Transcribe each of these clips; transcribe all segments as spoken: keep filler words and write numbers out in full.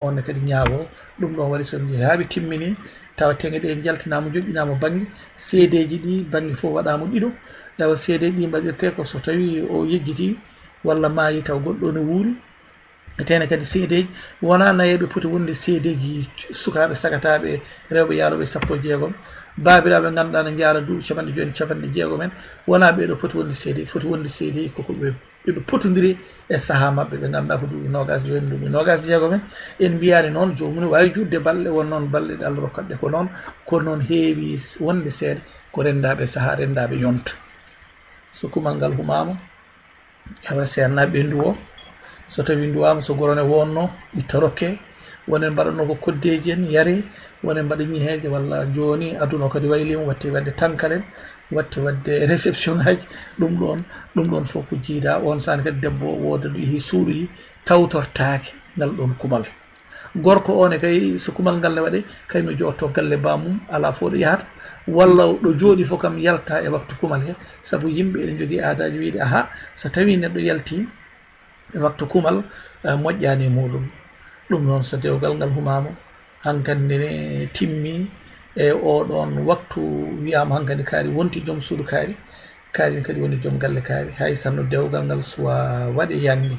On ne kadi ñaago. Ɗum ɗon waɗi so njehaaɓe timmini, tawa teŋe ɗe njaltinaama, joƴƴinaama bannge, seedeeji ɗi bannge fof waɗaama ɗiɗo. Ewa, seedeeji ɗi mbaɗirte ko so tawi o yejjiti walla maayi taw goɗɗo ne wuuri. Tene kadi seedeeji wonaa nayeeɓe poti wonde seedeeji sukaaɓe sagataaɓe rewɓe yaalooɓe sappo e jeegom, baabiraaɓe ngannduɗaa ne njaara duuɓi capanɗe joyi, capanɗe jeegom en, wonaa ɓeeɗo poti wonde seedeeji, foti wonde seedeeji koko ɓe ɓe ɓe potondiri e sahaa maɓɓe, ɓe ngannduɗaa ko duuɓi noogaas joyi, duuɓi noogaas jeegom en. En mbiyaani noon joomum ne waawi juutde balɗe, won noon balɗe ɗe Allah rokkata ɗe ko noon, kono noon heewi wonde seeɗa ko renndaaɓe sahaa, renndaaɓe yonta. So kumal ngal humaama, ewa seernaaɓe ɓe nduwo, so tawii nduwaama, so goro ne wonno itta rokke, wonen mbaɗatnoo ko koddeeji en yare, wonen mbaɗa ñiheeje, walla jooni aduna o kadi wayliima, watti waɗde tankalen, watti waɗde réception ngaji. Ɗum ɗoon, ɗum ɗoon fof ko jiidaa. On saan kadi debbo o wooda ɗo yehi suuɗoyi, tawtortaake ngal ɗoon kumal. Gorko o ne kay, so kumal ngal ne waɗe, kay no jooɗto galle baamum, alaa fof ɗo yahata, walla ɗo jooɗi fof kam yalta e waktu kumal he, sabu yimɓe ene njogii aadaaji wiyde, aha, so tawii neɗɗo yaltii e waktu kumal, eh, moƴƴaani e muuɗum. Ɗum noon, so dewgal ngal humaama, hankadi ne timmi e oo ɗoon waktu, wiyaama hankadi kaari wonti joom suudu kaari, kaari ne kadi woni joom galle kaari, hay sanno dewgal ngal suwaa waɗe yaŋde.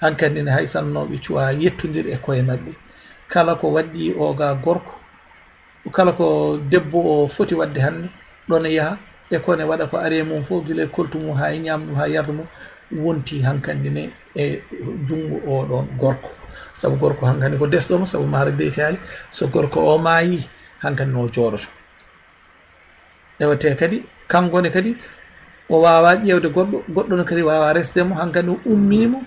Hankadi ne hay sanno ɓe cuwaa yettondir e koye maɓɓe. Kala ko waɗɗii ooga gorko, kala ko debbo o foti waɗde hannde, ɗo ne yaha, e ko ne waɗa ko ari e mum fof, gila e koltu mum haa e ñaamdu mum haa e yardu mum, wonti hankadi ne e junngo oo ɗoon gorko. Sabu gorko hankadi ko desɗo mo, sabu maara deytaali, so gorko o maayii, hankadi ne o jooɗoto. Ewa, te kadi, kanko ne kadi, o waawaa ƴeewde goɗɗo, goɗɗo ne kadi waawaa resde mo, hankadi o ummii mo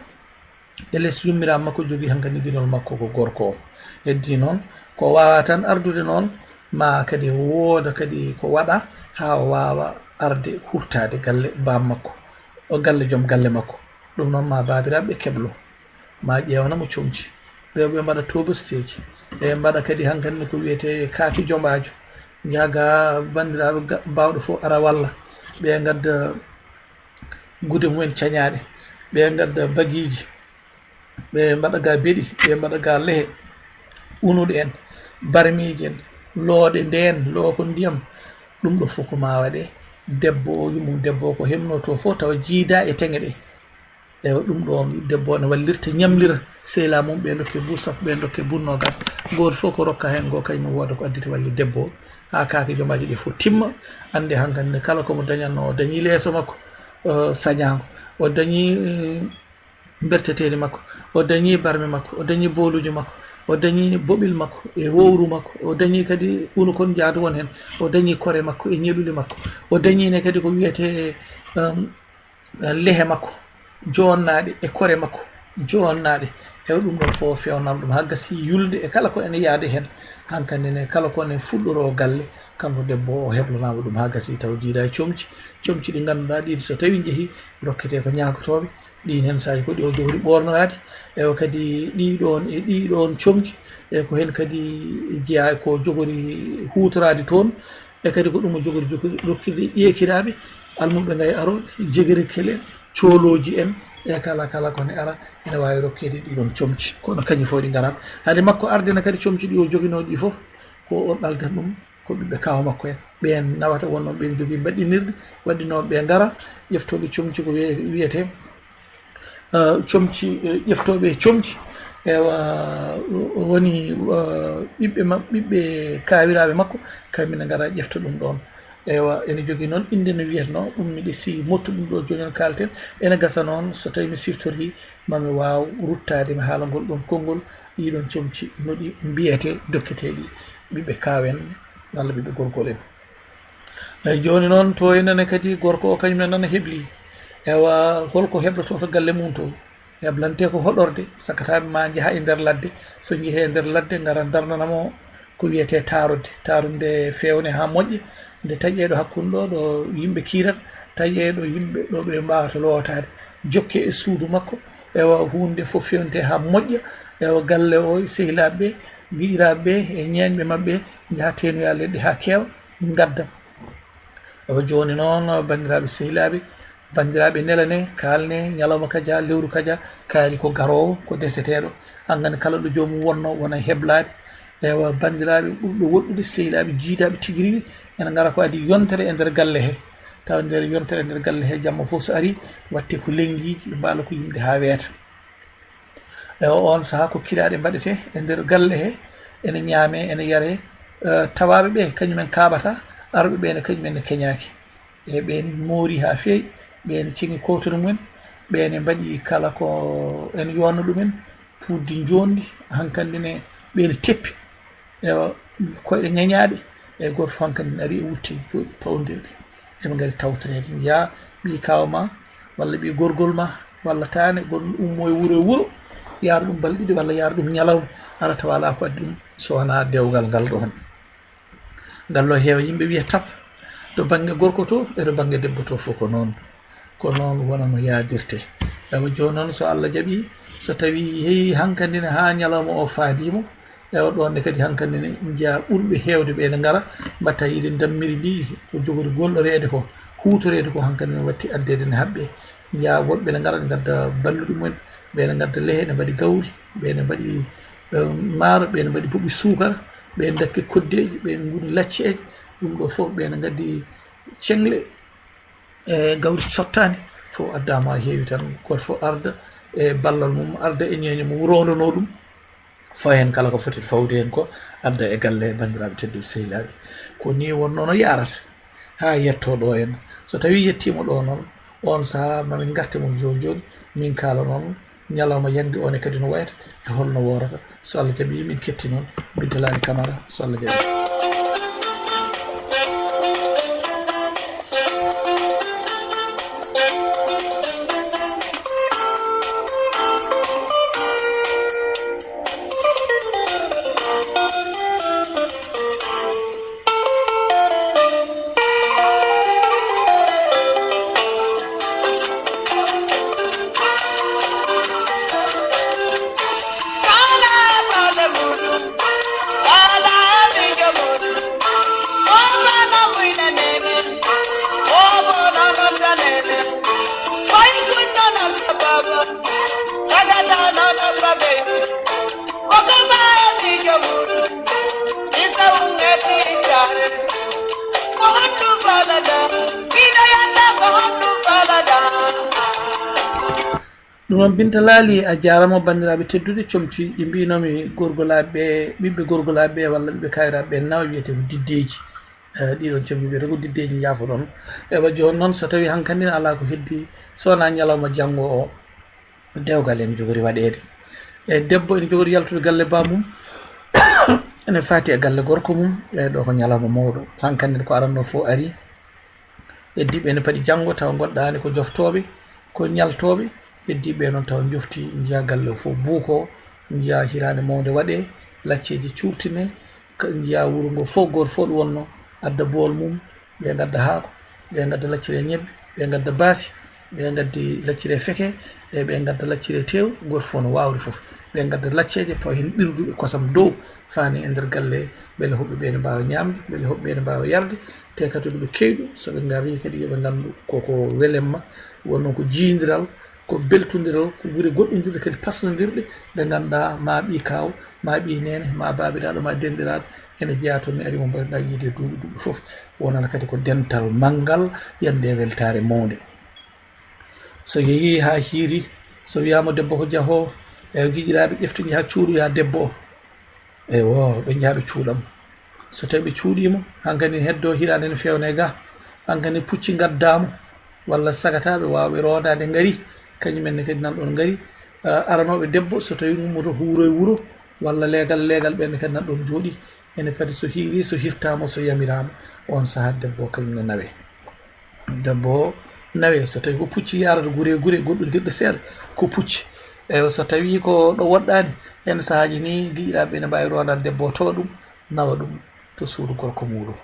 e les yummiraaɓe makko, jogii hankadi ginol makko ko gorko o. Heddii noon, ko o waawaa tan ardude noon, ma kadi wooda kadi ko waɗa haa o waawa arde hurtaade galle baam makko, o galle joom galle makko. Ɗum noon, ma baabiraaɓe ɓe keblo, ma ƴeewana mo comci. Rewɓe mbaɗa toobasteeji, ɓe mbaɗa kadi hankadi ne ko wiyetee kaaki jombaajo. Njaha ga banndiraaɓe ga-, baawɗo fof ara walla. Ɓe ngadda gude mumen cañaaɗe, ɓe ngadda bagiiji, ɓe mbaɗa ga beɗi, ɓe mbaɗa ga lehe, unuɗe en, barmiiji en, looɗe ndeen, loo ko ndiyam. Ɗum ɗo fof ko ma waɗe. Debbo o, yummum debbo o ko heɓnotoo fof tawa jiidaa e teŋe ɗe. Ewa, ɗum ɗoon debbo o ne wallirta, ñamlira sehilaa mum, ɓe ndokke buus sappo, ɓe ndokke buus noogaas. Gooto fof ko rokka heen ngoo, kañum wooda ko additi walli debbo o, haa kaake jomaaji ɗi fof timma. Annde hankadi ne kala ko mo dañatnoo, o dañii leeso makko, eh, sañaango, o dañii, eh, mberteteeri makko, o dañii barme makko, o dañii booluuji makko, o dañii boɓil makko e wowru makko, o dañii kadi unukon jaadu won heen, o dañii kore makko e ñeɗuli makko, o dañii ne kadi ko wiyetee, em, lehe makko joonnaaɗe e kore makko joonnaaɗe. E ɗum ɗon fof feewnama ɗum haa gasi yulde e kala ko ene yahde heen. Hankadi ne kala ko ene fuɗɗoroo galle, kanko debbo o heblanaama ɗum haa gasi taw jiidaa e comci. Comci ɗi ngannduɗaa ɗiin so tawii njehii rokketee ko ñaagotooɓe. Ɗiin heen saaji ko ɗi o jogori ɓoornoraade. Ewa kadi ɗii ɗoon e ɗii ɗoon comci, e ko heen kadi jeyaa ko jogori huutoraade toon. E kadi ko ɗum o jogori jokki-, rokkirde ƴeekiraaɓe, almuɓɓe ngaye arooɓe, jegere kele, coolooji en, e kala kala ko ne ara, ene waawi rokkeede ɗii ɗoon comci. Kono kañi fof ɗi ngaraat. Hade makko arde ne kadi comci ɗi o joginoo ɗi fof, ko o ɗaldat ɗum, ko ɓiɓɓe kaaw makko en. Ɓeen nawata won noon ɓeen jogii mbaɗɗinirɗe, waɗɗinooɓe ɓe ngara, ƴeftooɓe comci ko wiye-, wiyetee, eh, comci, eh, ƴeftooɓe comci. Ewa, woni, eh, ɓiɓɓe ma-, ɓiɓɓe kaawiraaɓe makko, kamɓe ne ngara ƴefta ɗum ɗoon. Ewa, ene jogii noon innde no wiyetnoo, ɗum miɗo si mottu ɗum ɗo jooni on kaalten. Ene gasa noon, so tawii mi siftorii, ma mi waaw ruttaade, mi haala ngol ɗoon konngol, ɗii ɗoon comci no ɗi mbiyetee, dokketeeɗi ɓiɓɓe kaaw en walla ɓiɓɓe gorgol en. Eyi, jooni noon, to enen kadi gorko o, kañum en nana hebli. Ewa, holko heblotoo to galle mum to? Heblante ko hoɗorde, sakataaɓe ma njaha e nder ladde. So njehii e nder ladde, ngara ndarnana mo ko wiyetee taarode. Taarode nde feewne haa moƴƴa, nde taƴee ɗo hakkunde ɗo, ɗo yimɓe kiirata, taƴee ɗo yimɓe, ɗo ɓe mbaawata lootaade. Jokke e suudu makko, ewa, huunde fof feewnte haa moƴƴa. Ewa, galle o, e sehilaaɓe ɓe, giƴiraaɓe ɓe, e ñeeñɓe maɓɓe, njaha teenoya leɗɗe haa keewa, ngadda. Ewa, jooni noon, banndiraaɓe sehilaaɓe, Banndiraaɓe, nela ne, kaal ne, ñalawma kaja, lewru kaja, kaari ko garoowo, ko deseteeɗo. Hanŋande kala ɗo joomum wonno, wona e heblaade. Ewa, banndiraaɓe ɓurɓe woɗɗude, sehilaaɓe, jiidaaɓe tigi rigi, ena ngara ko adii yontere e nder galle he. Tawa nder yontere e nder galle he, jamma fof so arii, waɗte ko lenngiiji, ɓe mbaala ko yimde haa weeta. E o, oon sahaa ko kiraaɗe mbaɗetee e nder galle he, ene ñaamee, ene yaree, eh, tawaaɓe ɓe, kañum en kaaɓata, arɓe ɓe ne, kañum en ne keñaaki. E ɓeen moori haa feewi, ɓeen ceŋi kootoro mumen, ɓeen mbaɗi kala ko en yowanno ɗumen, puuddi njoondi, hankandi ne ɓeen teppi. Ewa, koyɗe ñañaaɗe, e gooto fof hankandi ne ari e wutte jooɗi pawondirɗe. Eɓe ngari tawtoreede, njiyaa ɓii kaaw ma, walla ɓii gorgol ma, walla taane, gon ummo e wuro e wuro, yaara ɗum balɗe ɗiɗi walla yaara ɗum ñalawma, ara tawa alaa ko addi ɗum so wonaa dewgal ngal ɗoon. Ngal ɗo heewa yimɓe wiya tap, to bannge gorko to, e to bannge debbo to fof ko noon. Ko noon wona no yaadirtee. Ewa, jooni noon, so Allah jaɓii, so tawii yehi hankandi ne haa ñalawma o faadii mo, ewa, ɗoon ne kadi hankandi ne njiyaa ɓurɓe heewde ɓe ene ngara, mbatta yiide ndammiri ndi, ko jogori golɗoreede ko, huutoreede ko, hankandi ne watti addeede ne haɓɓee. Njiyaa woɗɓe ne ngara, ne ngadda balluɗe mumen, ɓe ne ngadda lehe, ne mbaɗi gawri, ɓe ne mbaɗi, eh, maaro, ɓe ne mbaɗi boɓi suukara, ɓe ne ndakki koddeeji, ɓe ne nguni lacceeje, ɗum ɗo fof ɓe ne ngaddi ceŋle, e gawri sottaani, fof addaama heewi tan, gooto fof arda e ballal mum, arda e ñeeño mum, roondonoo ɗum, fawa heen kala ko foti fawde heen ko, adda e galle, banndiraaɓe tedduɓe, sehilaaɓe. Ko nii wonnoo no yaarata haa yettoo ɗo en. So tawii yettiima ɗo noon, oon sahaa ma min ngarte mon jooni jooni, min kaala noon ñalawma yannde o ne kadi no wayata, e holno woorata. So Allah jaɓii, min ketti noon Binta Laali Kamara, so Allah jaɓii. Ɗum noon, Binta Laali, a jaaraama, banndiraaɓe tedduɓe, comci ɗi mbiinoomi gorgolaaɓe ɓe, ɓiɓɓe gorgolaaɓe ɓe walla ɓiɓɓe kaayiraaɓe ɓe nawa wiyetee ko diddeeji. Eh, ɗiɗon comci wiyetee ko diddeeji, njaafoɗon. Ewa, jooni noon, so tawii hankandi ne alaa ko heddii, so wonaa ñalawma janngo o, dewgal ene jogori waɗeede. E debbo ene jogori yaltude galle baamum, ene faati e galle gorko mum, e ɗo ko ñalawma mawɗo. Hankandi ko arannoo fof arii. Heddiiɓe ene paɗi janngo tawa ngoɗɗaani ko joftooɓe, ko ñaltooɓe. Heddiiɓe noon tawa njofti, njiyaa galle o fof buukoo, njiyaa hiraande mawnde waɗee, lacceeji cuurtinee, ka-, njiyaa wuro ngoo fof, gooto fof ɗo wonnoo adda bool mum, ɓe ngadda haako, ɓe ngadda laccire ñebbe, ɓe ngadda baasi, ɓe ngaddi laccire feke, e ɓe ngadda laccire teew, gooto fof no waawri fof. Ɓe ngadda lacceeje, pawa heen ɓirduɗe kosam dow, faani e nder galle, mbele hoɓɓe ɓe ne mbaawa ñaamde, mbele hoɓɓe ɓe ne mbaawa yarde, te kadi ɓe keewɗi, so ɓe ngarii kadi yo ɓe nganndu koko welemma, wonno ko jiyndiral, ko beltondiral, ko gure goɗɗondirɗe kadi pasnondirɗe, ɗe ngannduɗaa ma ɓii kaaw, ma ɓii neene, ma baabiraaɗo, ma denɗiraaɗo, ene jeyaa toon, ne ari mo mbaynoɗaa yiide duuɓi, duuɓi fof. Wonana kadi ko dental manngal, yande e weltaare mawnde. So yehii haa hiiri, so wiyaama debbo ko jahoowo, e giƴiraaɓe ƴefti njaha cuuɗoya debbo o. Eywo, ɓe njaha ɓe cuuɗa mo. So tawii ɓe cuuɗii mo, hankadi heddoo hiraande ne feewna e ga, hankadi pucci ngaddaa mo, walla sagataaɓe waawɓe roondaade ngari, kañum en ne kadi nan ɗoon ngari. Ah, aranooɓe debbo, so tawii ummoto ko wuro e wuro, walla leegal e leegal, ɓeen ne kadi nan ɗoon njooɗii. Ene padi so hiirii, so hirtaama, so yamiraama, oon sahaa debbo o kañum ne nawee. Debbo o nawee, so tawii ko pucci yaarata gure e gure goɗɗondirɗe seeɗa, ko pucci. Eywa, so tawii ko ɗo woɗɗaani, heen sahaaji nii giƴiraaɓe ene mbaawi roondaade debbo o, tawa ɗum, nawa ɗum to suudu gorko muuɗum.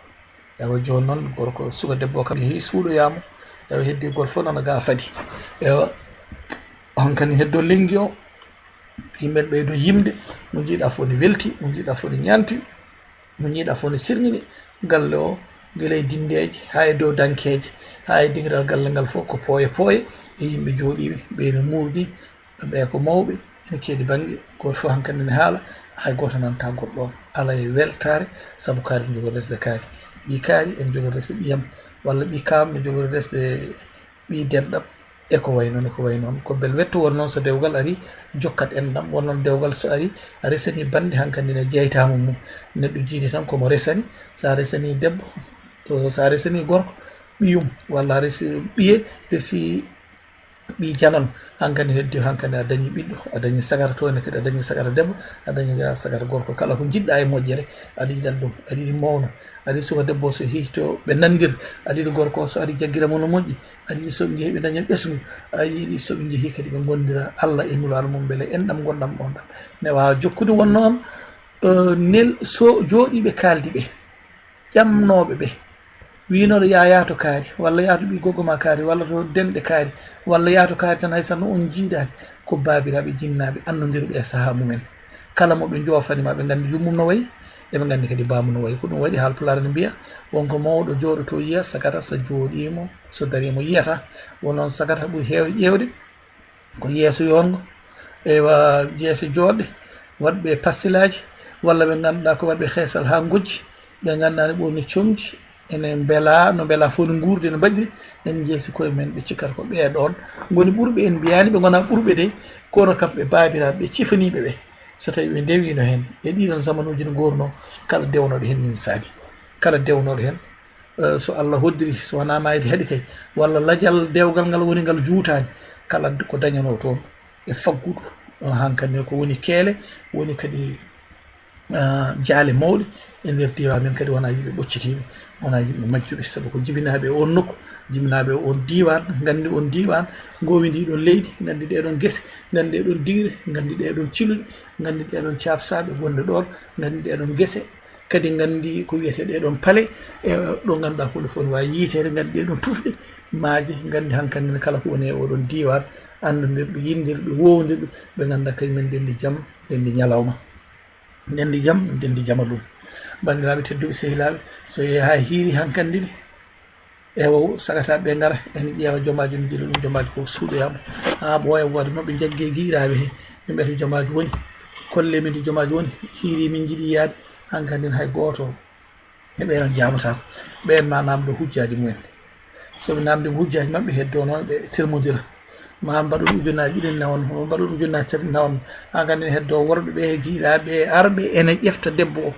Eywa, jooni noon, gorko, suka debbo o kam yehii, suuɗoyaa mo. Eywa, heddii gooto fof nana ga fadi. Eywa, hankadi heddoo lenngi o, yimɓe ɓeydo yimde, mo njiiɗaa fof ne welti, mo njiiɗaa fof ne ñaanti, mo njiiɗaa fof ne sirŋini, galle o Gila e dindeeje, haa e dow dankeeje, haa e dingiral galle ngal fof ko pooye pooye, e yimɓe jooɗiiɓe, ɓe ene muurdi, ɓe ko mawɓe, ene keedi bannge, gooto fof hankadi ne haala, hay gooto nanta goɗɗo on. Alaa e weltaare, sabu kaari ne jogori resde kaari. Ɓii kaari ene jogori resde ɓiyam, walla ɓii kaam ne jogori resde ɓii denɗam, e ko wayi noon, e ko wayi noon. Ko bel wetto won noon, so dewgal ari, jokkat enɗam. Won noon dewgal so ari, a resani bannde, hankadi ne jeytaama mum. Neɗɗo jiidi tan ko mo resani. So a resani debbo, eh, so a resani gorko, ɓiyum, walla a resi ɓiye, resi ɓii janan, hankadi heddi, hankadi a dañi ɓiɗɗo, a dañi sagara to, ene kadi a dañi sagara debbo, a dañi ga sagara gorko. Kala ko jiɗɗa e moƴƴere, aɗa yiɗan ɗum, aɗa yiɗi mawna, aɗa yiɗi suka debbo so yehi to ɓe nandir, aɗa yiɗi gorko so ari jaggira mo no moƴƴi, aɗa yiɗi so ɓe njehi ɓe daña ɓesngu, aɗa yiɗi so ɓe njehi kadi ɓe ngondira Allah e nulaaɗo mum, mbele enɗam ngonɗam ɗon ɗam. Ne waawa jokkude wonno on, eh, nel so jooɗiiɓe kaaldi ɓe, ƴamnooɓe ɓe, wiinooɗo yaa, yaa to kaari, walla yaa to ɓii gogo ma kaari, walla to denɗe kaari, walla yaa to kaari tan, hay sinno on njiidaani, ko baabiraaɓe jinnaaɓe annondirɓe e sahaa mumen. Kala mo ɓe njoofani ma, ɓe nganndi yummum no wayi, eɓe nganndi kadi baamum no wayi. Ko ɗum waɗi Haalpulaar ne mbiya, won ko mawɗo jooɗoto yiya, sagata so jooɗiimo, so dariimo yiyata. Won noon sagata ɓuri heewde ƴeewde ko yeeso yoorngo, ewa, yeeso jooɗɗe, waɗɓe pastilaaji, walla ɓe ngannduɗaa ko waɗɓe xeesal haa ngojji, ɓe ngannduɗaa ne ɓoorni comci, ene mbelaa, no mbelaa fof no nguurdi, ene mbaɗiri, en njeesi koye men, ɓe cikkata ko ɓee ɗoon ngoni ɓurɓe, en mbiyaani ɓe ngonaa ɓurɓe de, kono kam ɓe baabiraaɓe, ɓe cifaniiɓe ɓe. So tawii ɓe ndewiino heen, e ɗii ɗoon zamanuuji no ngoornoo, kala dewnooɗo heen nimsaani, kala dewnooɗo heen, eh, so Allah hoddiri, so wonaa maayde haɗi kay, walla lajal dewgal ngal woni ngal juutaani, kala ko dañanoo toon e faggudu, eh, hankadi ko woni keele, woni kadi, eh, jaale mawɗe e nder diiwaan men, kadi wonaa yimɓe ɓoccitiiɓe, wonaa yimɓe majjuɓe, sabu ko jibinaaɓe e oon nokku, jibinaaɓe e oon diiwaan, nganndi oon diiwaan, ngoowi ndii ɗoon leydi, nganndi ɗee ɗoon gese, nganndi ɗee ɗoon diwre, nganndi ɗee ɗoon ciluɗi, nganndi ɗee ɗoon caabsaaɓe gonɗe ɗoon, nganndi ɗee ɗoon gese, kadi nganndi ko wiyetee ɗee ɗoon pale, e ɗo ngannduɗaa ko ɗo fof ne waawi yiiteede, nganndi ɗee ɗoon tufɗe maaje, nganndi hankadi ne kala ko woni e oɗon diiwaan, anndandirɓe, yinndirɓe, woowondirɓe, ɓe ngannda kañum en ndenndi jam, ndenndi ñalawma, ndenndi jam, ndenndi jamaluun. Banndiraaɓe tedduɓe, sehilaaɓe, so yehii haa hiiri hankadi ne, ewa, sagataaɓe ɓe ngara, ene ƴeewa jomaaji, no njila ɗum jomaaji ko suuɗoyaama. Haa ɓooya, waɗde maɓɓe njagge giiraaɓe he, ɓe mbiyata jomaaji woni, kolle min to jomaaji woni, hiiri min njiɗi yaade, hankadi ne hay gooto e ɓeen on jaabataako. Ɓeen ma naamndo hujjaaji mumen. So ɓe naamndiima hujjaaji maɓɓe, heddoo noon ɓe termondira. Ma mbaɗon ujunnaaji ɗiɗi nawan, ma mbaɗon ujunnaaji tati nawan. Hankadi ne heddoo worɓe ɓe, giiraaɓe, arɓe ene ƴefta debbo o.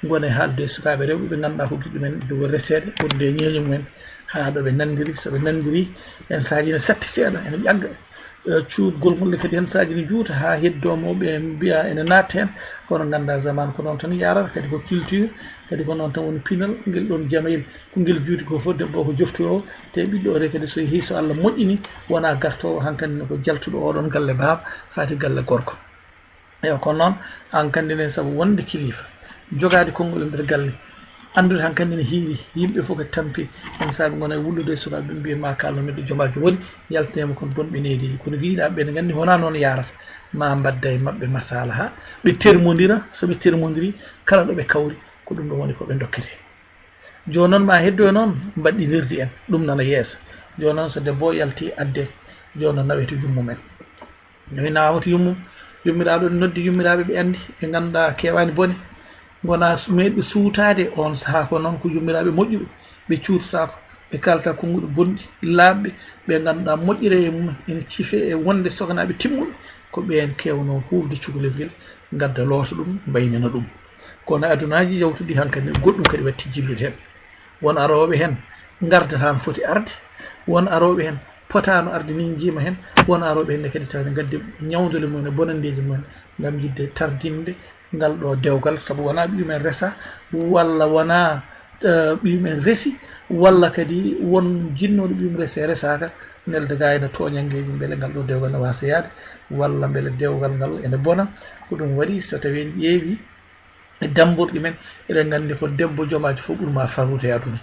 Ngona e haaldude e sukaaɓe rewɓe ɓe ngannduɗaa ko giɗo men jogori reseede, ɓurde e ñeeño mumen. Haa ɗo ɓe nanndiri, so ɓe nanndiri, heen sahaaji ne satti seeɗa, ene ƴagga. Eh, cuurgol ngol ne kadi heen sahaaji ne juuta haa heddoo mawɓe mbiya ene natta heen. Kono nganndaa zaman ko noon tan yaarata, kadi ko culture, kadi ko noon tan woni pinal, ngel ɗoon jamayel. Ko ngel juuti ko fof, debbo o ko joftoyoowo, te ɓiɗɗo o te kadi so yehii, so Allah moƴƴini, wonaa gartoowo, hankadi ne ko jaltuɗo oɗon galle baaba, faati galle gorko. Ewa, kono noon, hankadi ne sabu wonde kilifa, jogaade konngol e nder galle, anndude hankadi ne hiiri, yimɓe fof ko tampi, heen saabi ngona e wullude e sukaaɓe, mbiya ma kaalno miɗo jomaajo woni, yaltinee mo kon bonɓe neediiji. Kono giɗaaɓe ɓe ne nganndi wonaa noon yaarata, ma mbadda e maɓɓe masalaha, ɓe termondira, so ɓe termondiri, kala ɗo ɓe kawri, ko ɗum ɗo woni ko ɓe dokketee. Jooni noon ma heddo e noon mbaɗɗinirdi en, ɗum nana yeeso. Jooni noon so debbo o yalti adde, jooni noon nawete yummum en. No naawata yummum, yummiraaɗo ne noddi yummiraaɓe ɓe anndi, ɓe ngannduɗaa keewaani bone, ngona su-, meeɗɓe suutaade oon sahaa. Ko noon ko yummiraaɓe moƴƴuɓe, ɓe cuurtataako, ɓe kaalata konnguɗi bonɗi, laaɓɓe, ɓe ngannduɗaa moƴƴere e mum ene cife e wonde sokanaaɓe timmuɓe, ko ɓeen keewnoo huufde cukalel ngel, ngadda loota ɗum, mbaynina ɗum. Kono adunaaji yawtuɗi hankadi, goɗɗum kadi watti jillude heen. Won arooɓe heen ngardata no foti arde, won arooɓe heen potaano arde, ni njiima heen, won arooɓe heen ne kadi tawde ngaddi ñawndole mumen e bonanndeeji mumen ngam yiɗde tardinde ngal ɗo dewgal, sabu wonaa ɓiyum en resa, walla wonaa, eh, ɓiyum en resi, walla kadi won jinnooɗo ɓiyum rese resaaka, nelde gaa ene tooñanngeeji, mbele ngal ɗo dewgal ne waasa yaade, walla mbele dewgal ngal ene bona. Ko ɗum waɗi so tawii en ƴeewi e dammborɗi men, eɗen nganndi ko debbo jomaajo fof ɓuri ma farwude e aduna.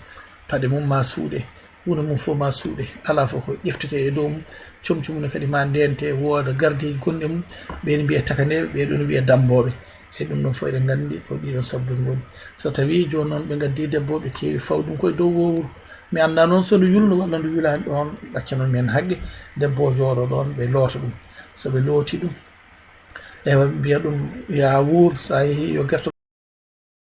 Paɗe mum ma suuɗe, huunde mum fof ma suuɗe. Alaa fof ko ƴeftetee e dow mum, comci mum ne kadi ma ndeente, wooda gardeeji gonɗi e mum, ɓeen mbiya takandeeɓe, ɓee ɗoon mbiya dammbooɓe. E ɗum ɗon fof eɗen nganndi ko ɗiɗon sabbuji ngoni. So tawii jooni noon ɓe ngaddi debbo, ɓe keewi faw ɗum koye dow wowru. Mi anndaa noon so ndu yulno walla ndu yulaani ɗoon, ɗacca noon mi heen haqqe. Debbo o jooɗo ɗoon, ɓe loota ɗum. So ɓe looti ɗum, ewa mbiya ɗum, "Yaa wuur, so a yehii yo gerto